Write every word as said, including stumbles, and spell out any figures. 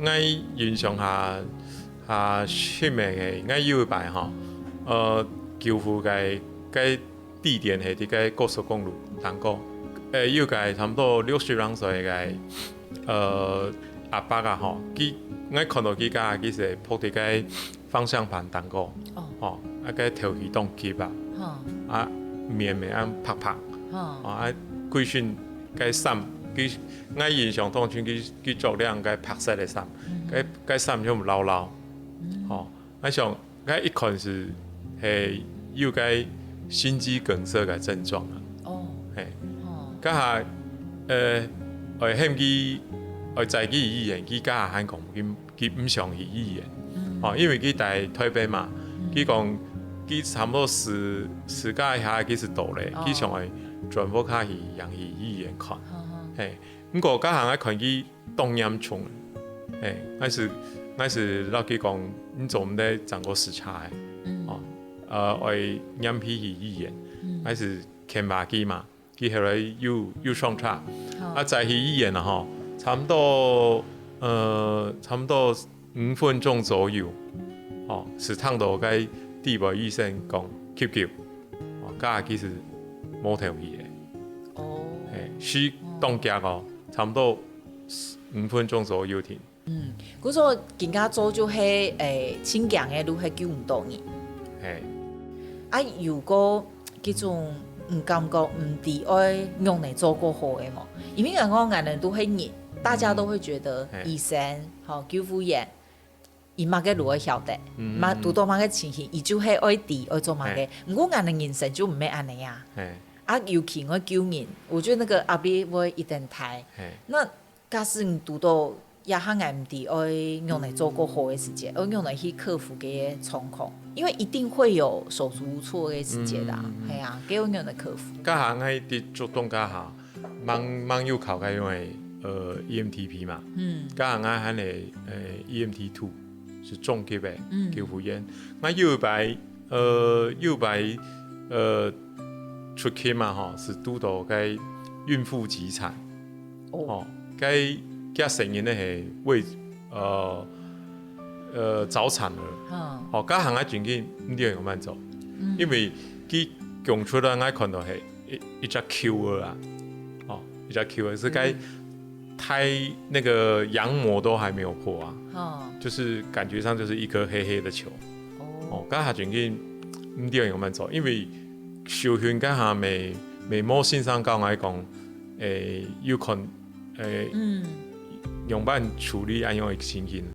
𠊎印象下，下深个係，𠊎有一擺吼，呃，救護个，个地點係在个高速公路頂高，呃，有个差不多六十零歲个，呃，阿伯啊吼，佢，𠊎看到佢个，佢係仆在个方向盤頂高，哦。吼，啊个頭係當急啊，吼。啊面面恁白白，吼。吼，啊歸身个衫，佢，𠊎印象當中佢，佢著兩个白色个衫，嗯。个，个衫全部老老，嗯。吼，𠊎想，𠊎一看係，係有个心肌梗塞个症狀啊。哦。嘿。哦。該下，呃，愛喊佢，愛載佢去醫院，佢該下還講，佢，佢毋想去醫院。嗯。吼，因為佢在台北嘛，嗯。佢講，佢差不多自，自家下佢係到咧，哦。佢想愛轉屋下去，讓去醫院看。好，好。嘿，毋過該下𠊎看佢當嚴重，嘿，𠊎係，𠊎係摎佢講，你做毋得正過駛車个，嗯。哦，呃，愛撿佢去醫院，嗯。𠊎係牽話佢嘛，佢後來又，又上車，好。啊載去醫院了吼，差不多，呃，差不多五分鐘左右，哦，係聽到个底背醫生講急救，哦，該下佢係無頭去个。哦。嘿，係當遽哦，差不多五分鐘左右停。嗯，故所今下做就係，誒，盡驚个就係救毋到人。嘿。啊有過這種毋感覺毋知愛仰般做較好个無？因為𠊎講𠊎兜都係人，大家都會覺得，嗯。嘿。醫生，吼，救護員， 佢麼个就會曉得，嗯。麼，堵到麼个情形，佢就係愛知愛做麼个。嘿。毋過𠊎兜人生就毋係恁樣啊。嘿。啊尤其愛救人，我覺得那個壓力會一定大。嘿。那假使你堵到這下𠊎毋知愛仰般做較好个時節，愛仰般去克服這個狀況，因為一定會有手足無措个時節啦。嗯。係啊，該愛仰般克服。該下𠊎一直主動該下， 吂，吂有考該種个，呃，E M T P嘛。嗯。該下𠊎還係，呃，E M T two，係中級个，嗯。救護員。𠊎有一擺，呃，有一擺，呃，出勤嘛吼，係堵到該孕婦急產。哦。吼，該，該聲音呢係為，呃，呃，早產兒。嗯。吼，該下𠊎真緊毋知愛仰般做，嗯。因為佢講出來𠊎看到係 一，一隻Q兒啊，哦，一隻Q兒，係該，嗯。胎，那個羊膜都還沒有破啊，哦。就是感覺上就是一顆黑黑的球。哦。哦，該下真緊毋知愛仰般做，因為受訓該下乜，乜無先生教𠊎講，誒，有可能，誒，嗯。仰般處理恁樣个情形。